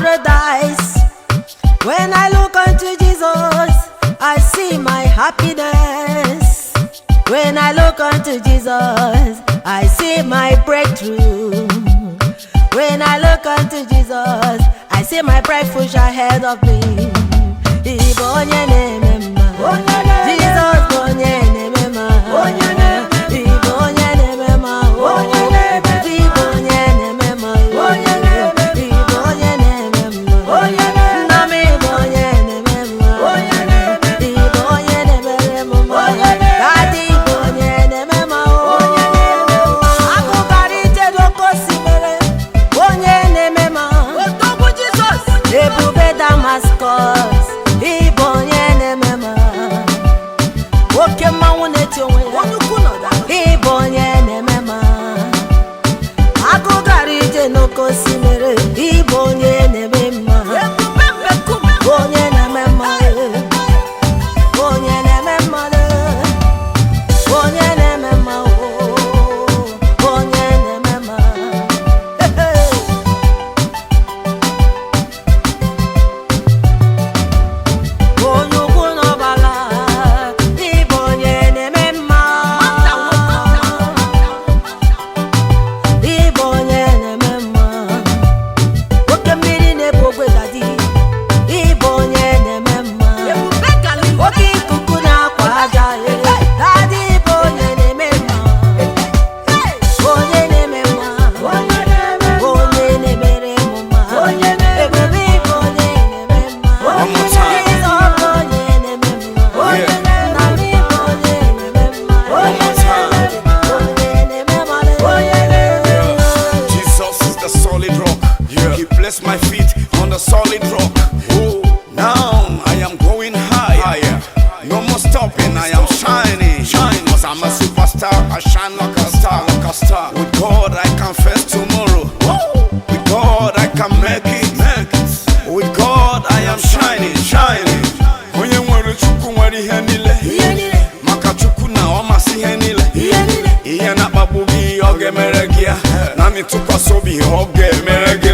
Paradise. When I look unto Jesus, I see my happiness. When I look unto Jesus, I see my breakthrough. When I look unto Jesus, I see my bright future ahead of me. Ị bụ onye na-eme mma. Jizọs bụ onye na-eme mma. Ị bụ onye na-eme mma. Ị bụ onye na-eme mma. Ị bụ onye na-eme mma. Nna m, ị bụ onye na-eme mma. Ị bụ onye na-emere m mma. Daddy, ị bụ onye na-eme mma. Akụkara ije n'oke osimiri, onye na-eme mma. Ebube Damascus, ị bụ onye na-eme mma. Oke mmanwụ na-eti onwe ya, ị bụ onye na-eme mma. Agụ gara ije n'oke osimiri, ị bụ onye na-eme mma. Onye na-eme mma, onye na-eme mma, onye na-eme mma, onye na-eme mma. Hey. Onye ukwu n'ọbala, ị bụ onye na-eme mma. Ị bụ onye na-eme mma. Oke mmiri na-ebu ogwe, Daddy, ị bụ onye na-eme mma. Oke ikuku na-akwa aja, Daddy, ị bụ onye na-eme mma. Onye na-eme mma, onye na-emere m mma. Ebube, ị bụ onye na-eme mma. One more time. Jizọs bụ onye na-eme mma. Nna m, ị bụ onye na-eme mma. One more time. Onye na-eme mma. Onye na-eme mma. Jesus is the solid rock. He placed my feet on the solid rock. Oh, now I am going higher. No more stopping, I am shining. Shine, 'cause I'm a superstar. I shine like a star, like a star. With God, I can face tomorrow. With God, I can make it. Make it. With God, I am shining, shining. Onye nwere Chukwu nwere ihe niile. Ihe niile. Maka Chukwu na ọ masị ihe niile. Ihe niile. Ihe na-akpagbu gị, ọ ga-emere gị ya. Naanị tụkwasị obi, ọ ga-emere gị.